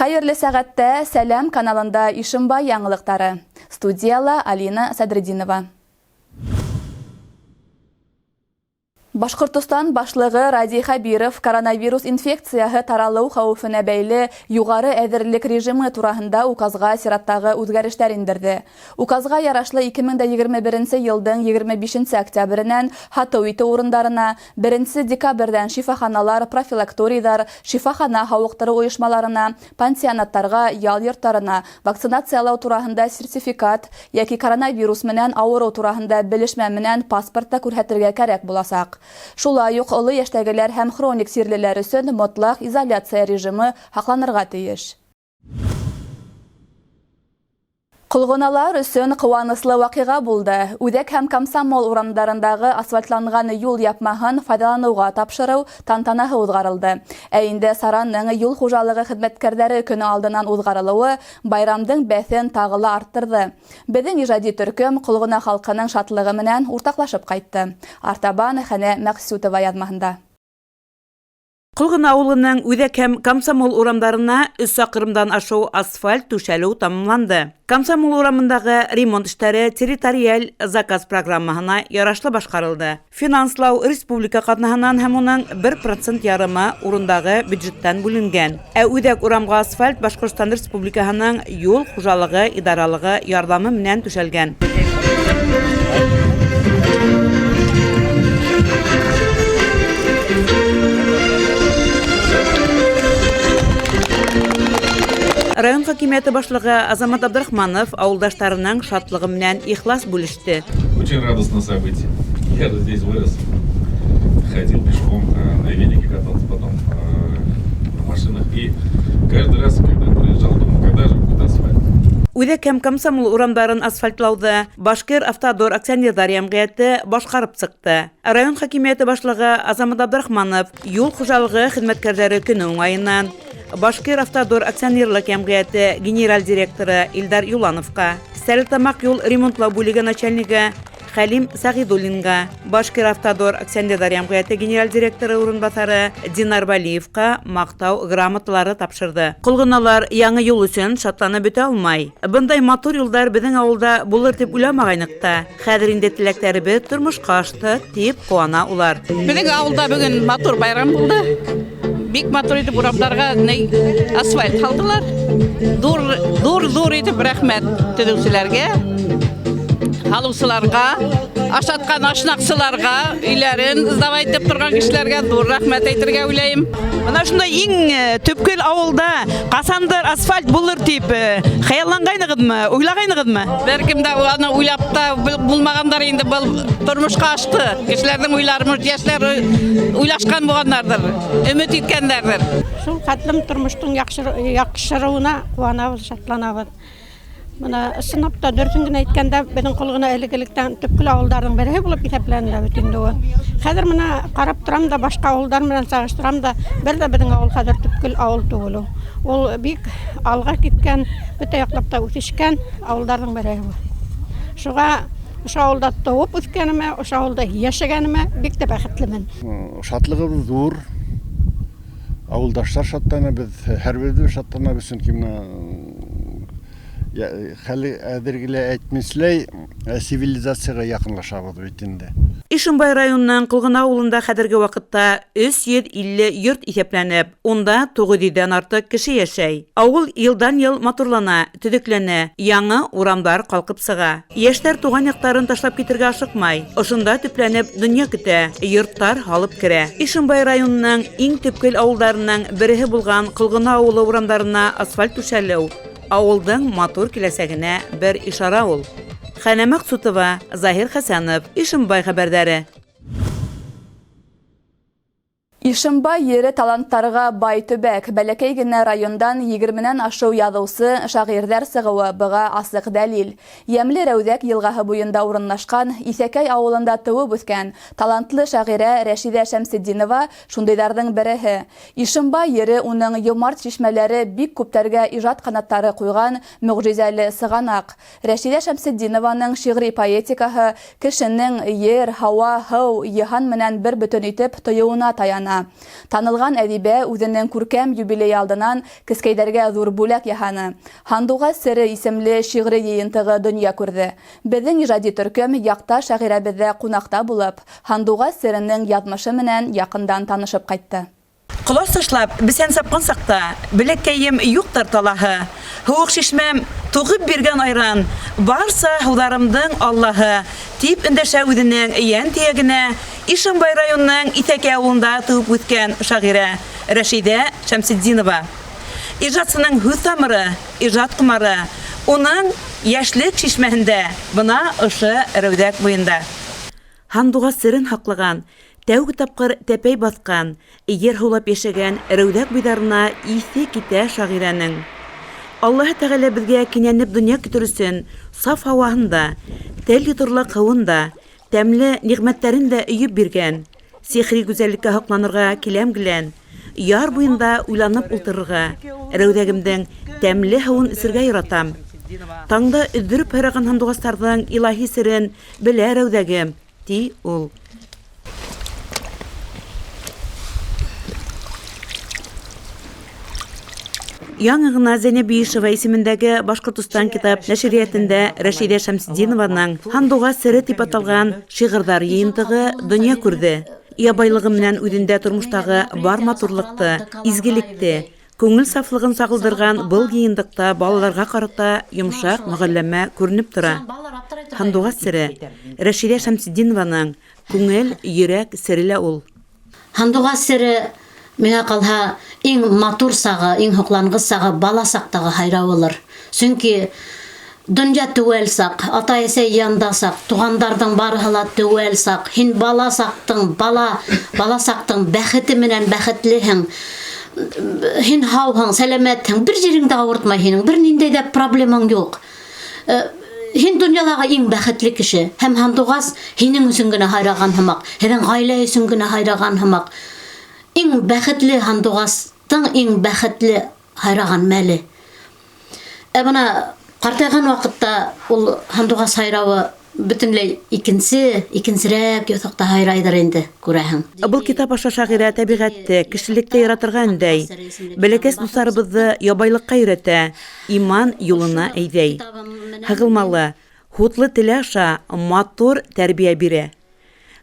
Хәйерле сәғәттә Сәләм каналында Ишембай яңылыҡтары. Студияла Алина Садретдинова. Башҡортостан башлығы Радий Хәбиров коронавирус инфекцияһы таралыу хәүефенә бәйле юғары әҙерлек режимы тураһында указға сираттағы үҙгәрештәр индерҙе. Указға ярашлы 2021 йылдың 25 октябренән һатыу итеү урындарына, 1 декабрҙән шифаханалар, профилакторийҙар, шифахана һауыҡтырыу ойошмаларына, пансионаттарға, ял йорттарына вакцинациялау тураһында сертификат йәки коронавирус менән ауырыу тураһында белешмә менән паспорт та күрһәтергә кәрәк буласаҡ. Шулай уҡ оло йәштәгеләр һәм хроник сирлеләр өсөн мотлаҡ изоляция режимы һаҡланырға тейеш. Ҡолғоналар өсөн ҡыуаныслы ваҡиға булды. Үҙәк һәм Комсомол урамдарындағы асфальтланған юл япмаһын файҙаланыуға тапшырыу тантанаһы уҙғарылды. Ә инде сараның юл хужалығы хеҙмәткәрҙәре көнө алдынан уҙғарылыуы байрамдың бәҫен тағы ла арттырҙы. Беҙҙең ижади төркөм Ҡолғона халҡының шатлығы менән уртаҡлашып ҡайтты. Артабан Хәнә Мәҡсүтова яҙмаһында. Ҡолғона ауылының Үҙәк һәм Комсомол урамдарына 3 саҡрымдан ашыу асфальт түшәлеү тамамланды. Комсомол урамындағы ремонт эштәре территориаль заказ программаһына ярашлы башҡарылды. Финанслау республика ҡаҙнаһынан һәм уның 1% ярымы урындағы бюджеттан бүленгән. Ә Үҙәк урамға асфальт Башҡортостан Республикаһының юл хужалығы идаралығы ярҙамы менән түшәлгән. Район хакимиәте башлығы Азамат Абдрахманов ауылдаштарының шатлығы менән ихлас бүлеште. Очень радостное событие. Я же здесь вырос, ходил пешком, на велике катался потом, на машинах. И каждый раз, когда проезжал, думал, когда же будет асфальт. Үҙәк һәм Комсомол урамдарын асфальтлауҙы Башкир Автодор акционерҙар йәмғиәте башҡарып сыҡты. Район хакимиәте башлығы Азамат Абдрахманов юл хужалығы хеҙмәткәрҙәре көнө уңайынан Башкир Автодор акционерлыҡ йәмғиәте генераль директоры Илдар Юлановҡа, Стәрлетамаҡ юл ремонтлау бүлеге начальнигы Хәлим Сәғидуллинға, Башкир Автодор акционерҙар йәмғиәте генераль директоры урынбаҫары Динар Вәлиевҡа маҡтау грамоталары тапшырҙы. Ҡолғоналар яңы юл өсөн шатланып бөтә алмай. Бындай матур юлдар беҙҙең ауылда булыр тип уйламағайныҡ та. Хәҙер инде теләктәребеҙ тормошҡа ашты, тип ҡыуана улар. Беҙҙең ауылда бөгөн матур байрам булды. Бик матур итеп урамдарға асфальт һалдылар. Ҙур, ҙур, ҙур итеп рәхмәт төҙөүселәргә, һалыусыларға, ашатҡан ашнаҡсыларға, өйләрен сдавать итеп торған кешеләргә ҙур рәхмәт әйтергә уйлайым. Бына шундай иң төпкөл ауылда ҡасандыр асфальт булыр тип хыялланғайнығыҙмы, уйлағайнығыҙмы? Бер кем дә уны уйлап та булмағандар инде был тормошҡа ашты. Кешеләрҙең уйлары, йәштәр уйлашҡан булғандарҙыр, өмөт иткәндәрҙер. Шул хәтлем тормоштоң яҡшырыуына ҡыуанабыҙ, шатланабыҙ. Бына ысынлап та дөрөҫөн генә әйткәндә, беҙҙең Ҡолғона элек-электән төпкөл ауылдарҙың береһе булып иҫәпләнелә бит инде ул. Хәҙер бына ҡарап торам да, башҡа ауылдар менән сағыштырам да, бер ҙә беҙҙең ауыл хәҙер төпкөл ауыл түгел ул. Ул бик алға киткән, бөтә яҡлап та үҫешкән ауылдарҙың береһе ул. Шуға ошо ауылда тыуып үҫкәнемә, ошо ауылда йәшәгәнемә бик тә бәхетлемен. Шатлығыбыҙ ҙур. Ауылдаштар шатлана, беҙ һәр беребеҙ шатланабыҙ, сөнки бына хәле әҙергелә әйтмешләй, цивилизацияға яҡынлашабыҙ бит инде. Ишембай районының Ҡолғона ауылында хәҙерге ваҡытта 350 йорт иҫәпләнеп, унда 900-дән артыҡ кеше йәшәй. Ауыл йылдан-йыл матурлана, төҙөкләнә, яңы урамдар ҡалҡып сыға. Йәштәр тыуған яҡтарын ташлап китергә ашыҡмай. Ошонда төпләнеп донъя көтә, йорттар һалып керә. Ишембай районының иң төпкөл ауылдарының береһе булған Ҡолғона ауылы урамдарына асфальт түшәлеү ауылдың матур киләсәгенә бер ишара ул. Хәнә Мәҡсутова, Заһир Хәсәнов, Ишембай хәбәрҙәре. Ишембай ере таланттарға бай төбәк. Бәләкәй генә райондан 20-нән ашыу яҙыусы, шағирҙәр сығыуы быға асыҡ дәлил. Йәмле Рәүҙәк йылғаһы буйында урынлашҡан Иҫәкәй ауылында тыуып үҫкән талантлы шағирә Рәшиҙә Шәмсетдинова шундайҙарҙың береһе. Ишембай ере уның йомарт шишмәләре бик күптәргә ижад ҡанаттары ҡуйған мөғжизәле сығанаҡ. Рәшиҙә Шәмсетдинованың шиғри поэтикаһы кешенең ер, һауа, һыу, йыһан менән бер бөтөн итеп тойоуына таяна. шатлана. Танылған әҙибә үҙенең күркәм юбилейы алдынан кескәйҙәргә ҙур бүләк яһаны. Һандуғас сере исемле шиғри йыйынтығы донъя күрҙе. Беҙҙең ижади төркөм яҡташ шағирәбеҙҙә ҡунаҡта булып, Һандуғас серенең яҙмышы менән яҡындан танышып ҡайтты. Ҡолас ташлап, бесән сапҡан саҡта, Беләккәйем юҡтыр талаһы. Һыуыҡ шишмәм туғып биргән айран, Барса һыуҙарымдың Аллаһы, тип өндәшә үҙенең йән төйәгенә Ишембай районының Иҫәкә ауылында тыуып үҫкән шағирә Рәшиҙә Шәмсетдинова. Ижадсының һүҙ тамыры, ижад ҡомары уның йәшлек шишмәһендә, бына ошо Рәүҙәк буйында. Һандуғас серен һаҡлаған, тәүге тапҡыр тәпәй баҫҡан, ер һулап йәшәгән Рәүҙәк буйҙарына иҫе китә шағирәнең. Аллаһы Тәғәлә беҙгә кинәнеп донъя көтөр өсөн саф һауаһын да, тел йоторлоҡ һыуын да, тәмле ниғмәттәрен дә өйөп биргән. Сихри гүзәллеккә һоҡланырға киләм гелән. Яр буйында уйланып ултырырға, Рәүҙәгемдең тәмле һыуын эсергә яратам. Таңда өҙҙөрөп һайраған һандуғастарҙың илаһи серен белә Рәүҙәгем, ти ул. Яңы ғына Зәйнәб Биишева исемендәге Башҡортостан китап нәшриәтендә Рәшиҙә Шәмсетдинованың Һандуғас сере тип аталған шиғырҙар йыйынтығы донъя күрҙе. Ябайлығы менән үҙендә тормоштағы бар матурлыҡты, изгелекте, күңел сафлығын сағылдырған был йыйынтыҡта балаларға ҡарата йомшаҡ мөғәлләмә күренеп тора. Һандуғас сере Рәшиҙә Шәмсетдинованың күңел, йөрәк сере лә ул. Һандуғас сере миңә ҡалһа иң матур сағы, иң һоҡланғыс сағы бала саҡтағы һайрауылыр. Сөнки донъя теүәл саҡ, атай-әсәй янда саҡ, туғандарҙың барыһы ла теүәл саҡ. Һин бала саҡтың, бала саҡтың бәхете менән бәхетлеһең. Һин һауһың, сәләмәтһең, бер ерең дә ауыртмай һинең, бер ниндәй ҙә проблемаң юҡ. Һин донъялағы иң бәхетле кеше. Һәм һандуғас һинең өсөн генә һайраған һымаҡ, һеҙҙең ғаилә өсөн генә һайраған һымаҡ. Иң бәхетле һандуғастың иң бәхетле һайраған мәле. Ә бына ҡартайған ваҡытта ул һандуғас һайрауы бөтөнләй икенсерәк юҫыҡта һайрайҙыр инде, күрәһең. Был китап аша шағирә тәбиғәтте, кешелекте яратырға өндәй. Бәләкәс дуҫтарыбыҙҙы ябайлыҡҡа өйрәтә, иман юлына әйҙәй. Һығылмалы, һутлы теле аша матур тәрбиә бирә.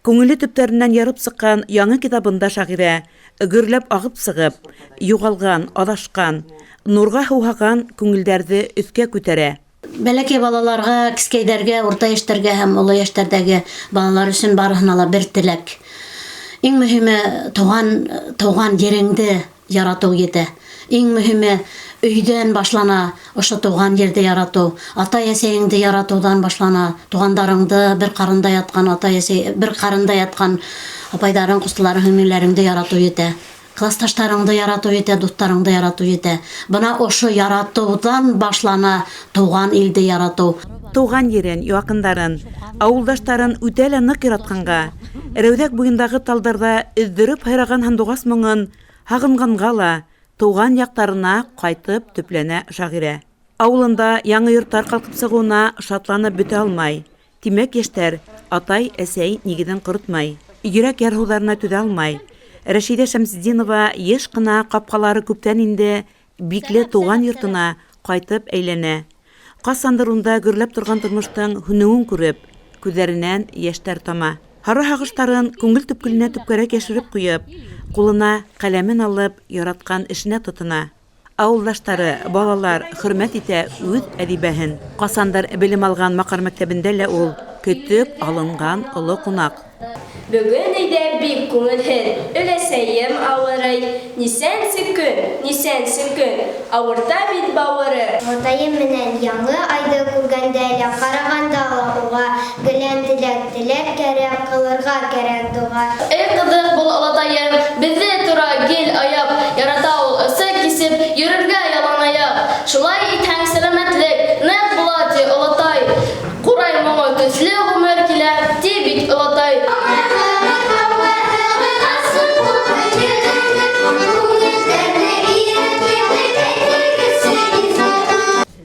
Күңеле төптәренән ярып сыҡҡан яңы китабында шағирә гөрләп ағып сығып, юғалған, аҙашҡан, нурға һыуһаған күңелдәрҙе өҫкә күтәрә. Бәләкәй балаларға, кескәйҙәргә, урта йәштәргә һәм оло йәштәрҙәге балалар өсөн барыһына ла бер теләк. Иң мөһиме тыуған ереңде яратыу етә. Иң мөһиме өйҙән башлана ошо тыуған ерҙе яратыу, атай-әсәйеңде яратыуҙан башлана, туғандарыңды, бер ҡарында ятҡан атай-әсәй, бер ҡарында ятҡан апайҙарың, ҡустыларың, һеңлеләреңде яратыу етә. Класташтарыңды яратыу етә, дуҫтарыңды яратыу етә. Бына ошо яратыуҙан башлана тыуған илде яратыу. Тыуған ерен, яҡындарын, ауылдаштарын үтә лә ныҡ яратҡанға, Рәүҙәк буйындағы талдарҙа өҙҙөрөп һайраған һандуғас моңон һағынғанға ла тыуған яҡтарына ҡайтып төпләнә шағирә. Ауылында яңы йорттар ҡалҡып сығыуына шатланып бөтә алмай. Тимәк, йәштәр атай-әсәй нигеҙен ҡоротмай, йөрәк ярһыуҙарына түҙә алмай. Рәшиҙә Шәмсетдинова йыш ҡына ҡапҡалары күптән инде бикле тыуған йортона ҡайтып әйләнә. Ҡасандыр унда гөрләп торған тормоштоң һүнеүен күреп, күҙҙәренән йәштәр тама. Һары һағыштарын күңел төпкөлөнә төпкәрәк йәшереп ҡуйып, ҡулына ҡәләмен алып, яратҡан эшенә тотона. Ауылдаштары, балалар хөрмәт итә үҙ әҙибәһен. Ҡасандыр белем алған Маҡар мәктәбендә лә ул көтөп алынған оло ҡунаҡ. Бөгөн өйҙә бик күңелһеҙ, өләсәйем ауырый. Нисәнсе көн, нисәнсе көн, ауырта бит бауыры. Атайым менән яңы айҙы күргәндә лә, ҡарағанда ла уға гелән теләк, теләк кәрәк, ҡылырға кәрәк доға. Эй, ҡыҙыҡ был олатайым, беҙҙе тора гел аяп, ярата ул ысы кисеп, йөрөргә ялан аяҡ. Шулай итһәң сәләмәтлек, ныҡ була, ти олатай. Ҡурай моңо көслө ғүмер килә, ти бит олатай.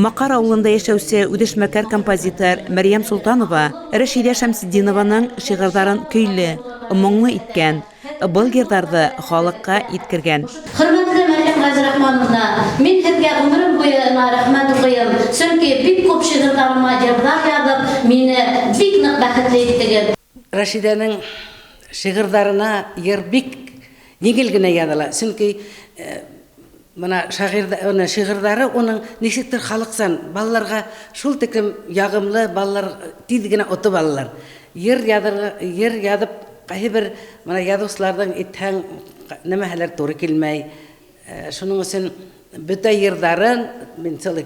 Маҡар ауылында йәшәүсе үҙешмәкәр композитор Мәрйәм Солтанова Рәшиҙә Шәмсетдинованың шиғырҙарын көйлө, моңло иткән. Был йырҙарҙы халыҡҡа еткергән. Хөрмәтле Мәрьям Гайзрахмановна, мин һеҙгә ғүмерем буйына рәхмәт уҡыйым, сөнки бик күп шиғырҙарыма йырҙар яҙып, мине бик ныҡ бәхетле иттегеҙ. Рәшидәнең шиғырҙарына йыр бик еңел генә яҙыла, сөнки бына шағирҙа, шиғырҙары уның нисектер халыҡсан, балаларға шул тиклем яғымлы, балалар тиҙ генә отоп алалар. Йыр яҙырға, йыр яҙып ҡайһы бер бына яҙыусыларҙың итһәң нәмәһеләр тура килмәй. Шуның өсөн бөтә йырҙарын мин целый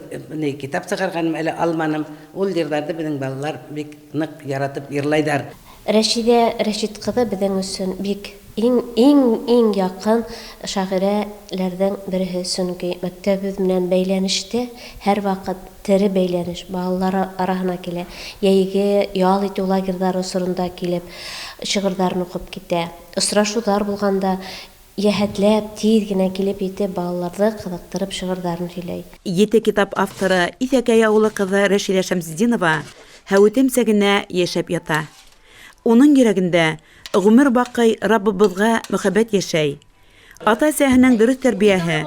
китап сығарғаным әле алманым. Ул йырҙарҙы беҙҙең балалар бик ныҡ яратып йырлайҙар. Рәшиҙә Рәшит ҡыҙы беҙҙең өсөн бик иң, иң, иң яҡын шағирәләрҙең береһе, сөнки мәктәбебеҙ менән бәйләнештә һәр ваҡыт тере бәйләнеш балалар араһына килә. Йәйге ял итеү лагерҙары осоронда килеп шиғырҙарын уҡып китә. Осрашыуҙар булғанда йәһәтләп тиҙ генә килеп етеп балаларҙы ҡыҙыҡтырып шиғырҙарын һөйләй. Ете китап авторы Иҫәкәй ауылы ҡыҙы Рәшиҙә Шәмсетдинова һәүетемсә генә йәшәп ята. Уның йөрәгендә ғүмер баҡый Раббыбыҙға мөхәббәт йәшәй. Ата-әсәһенең дөрөҫ тәрбиәһе,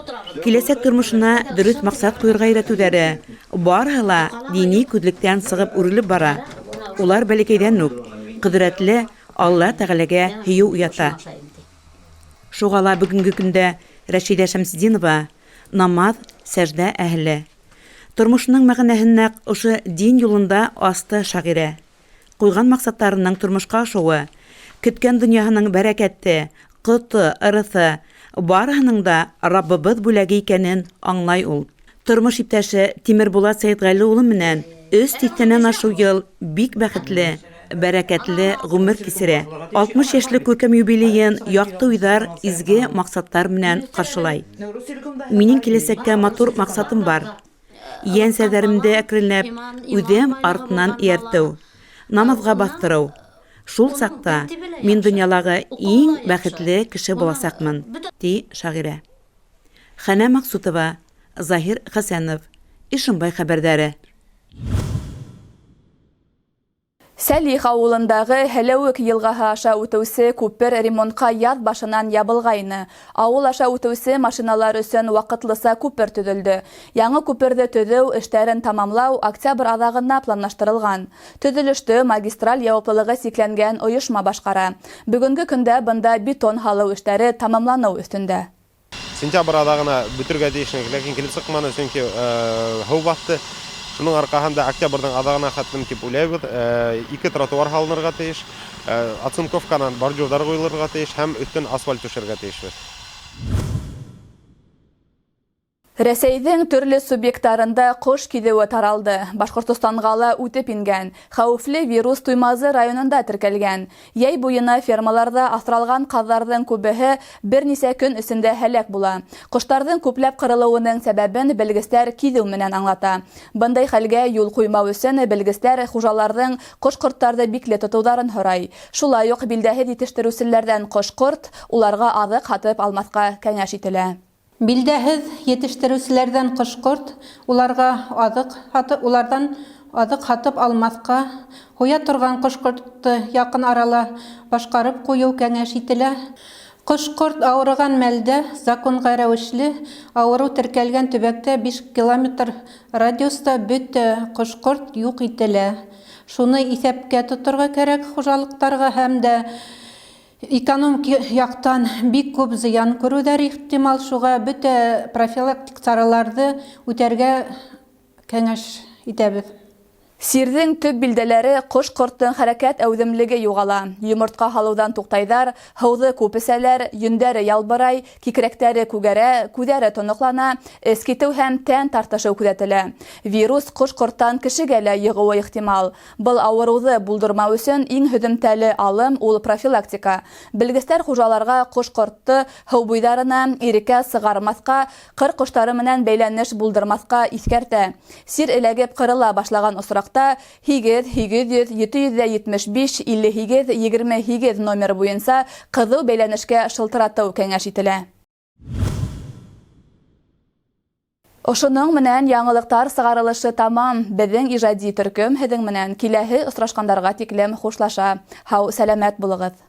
киләсәк тормошона дөрөҫ маҡсат ҡуйырға өйрәтеүҙәре барыһы ла дини күҙлектән сығып үрелеп бара. Улар бәләкәйҙән үк ҡөҙрәтле Алла Тәғәләгә һөйөү уята. Шуға ла бөгөнгө көндә Рәшиҙә Шәмсетдинова намаҙ, сәждә әһеле. Тормошоноң мәғәнәһен нәҡ ошо дин юлында асты шағирә. Ҡуйған маҡсаттарының тормошҡа ашыуы, көткән донъяһының бәрәкәте, ҡото, ырыҫы барыһының да Раббыбыҙ бүләге икәнен аңлай ул. Тормош иптәше Тимербулат Сәйетғәле улы менән өс тиҫтәнән ашыу йыл бик бәхетле, бәрәкәтле ғүмер кисерә. 60 йәшлек күркәм юбилейын яҡты уйҙар, изге маҡсаттар менән ҡаршылай. Минең киләсәккә матур маҡсатым бар. Йәнсәҙәремде әкренләп үҙем артынан эйәртеү, намаҙға баҫтырыу. Шул саҡта мин донъялағы иң бәхетле кеше буласаҡмын, ти шағирә. Хәнә Маҡсутова, Заһир Хәсәнов, Ишембай хәбәрҙәре. Сәлих ауылындағы Һәләүек йылғаһы аша үтеүсе күпер ремонтҡа яҙ башынан ябылғайны. Ауыл аша үтеүсе машиналар өсөн ваҡытлыса күпер төҙөлдө. Яңы күперҙе төҙөү эштәрен тамамлау октябрь аҙағына планлаштырылған. Төҙөлөштө магистраль яуаплылығы сикләнгән ойошма башҡара. Бөгөнгө көндә бында бетон һалыу эштәре тамамланыу өҫтөндә. Сентябрь аҙағына бөтөргә тейеш, ләкин килеп сыҡманы, сөнки һыу баҫты. Шуның арҡаһында октябрҙың аҙағына хәтлем тип уйлайбыҙ. Ике тротуар һалынырға тейеш, оцинковканан бордюрҙар ҡуйылырға тейеш һәм өҫтөн асфальт түшәргә тейешбеҙ. Рәсәйҙең төрлө субъекттарында ҡош киҙеүе таралды. Башҡортостанға ла үтеп ингән. Хәүефле вирус Туймазы районында теркәлгән. Йәй буйына фермаларҙа аҫралған ҡаҙҙарҙың күбеһе бер нисә көн эсендә һәләк була. Ҡоштарҙың күпләп ҡырылыуының сәбәбен белгестәр киҙеү менән аңлата. Бындай хәлгә юл ҡуймау өсөн белгестәр хужаларҙың ҡош-ҡорттарҙы бикле тотоуҙарын һорай. Шулай уҡ билдәһеҙ етештереүселәрҙән ҡош-ҡорт уларға аҙыҡ һатып алмаҫҡа кәңәш ителә. Билдәһеҙ етештереүселәрҙән ҡош-ҡорт уларға аҙыҡ һатып, уларҙан аҙыҡ һатып алмаҫҡа, һуя торған ҡош-ҡортто яҡын арала башҡарып ҡуйыу кәңәш ителә. Ҡош-ҡорт ауырыған мәлдә законға рәүешле ауырыу теркәлгән төбәктә 5 километр радиуста бөтә ҡош-ҡорт юҡ ителә. Шуны иҫәпкә тоторға кәрәк хужалыҡтарға һәм дә экономик яҡтан бик күп зыян күреүҙәр ихтимал, шуға бөтә профилактик сараларҙы үтәргә кәңәш итәбеҙ. Сирҙең төп билдәләре ҡош-ҡорттоң хәрәкәт әүҙемлеге юғала. Йомортҡа һалыуҙан туҡтайҙар, һыуҙы күп эсәләр, йөндәре ялбырай, кикрәктәре күгәрә, күҙәре тоноҡлана, эс китеү һәм тән тартышыу күҙәтелә. Вирус ҡош-ҡорттан кешегә лә йығыуы ихтимал. Был ауырыуҙы булдырмау өсөн иң һөҙөмтәле алым ул профилактика. Белгестәр хужаларға ҡош-ҡортто һыу буйҙарына иреккә сығармаҫҡа, ҡыр ҡоштары менән бәйләнеш булдырмаҫҡа иҫкәртә. Сир эләгеп ҡырыла башлаған осраҡта 8 800 775 58 28 номер буйынса ҡыҙыу бәйләнешкә шылтыратыу кәңәш ителә. Ошоноң менән яңылыҡтар сығарылышы тамам. Беҙҙең ижади төркөм һеҙҙең менән киләһе осрашҡандарға тиклем хушлаша. Һау сәләмәт булығыҙ.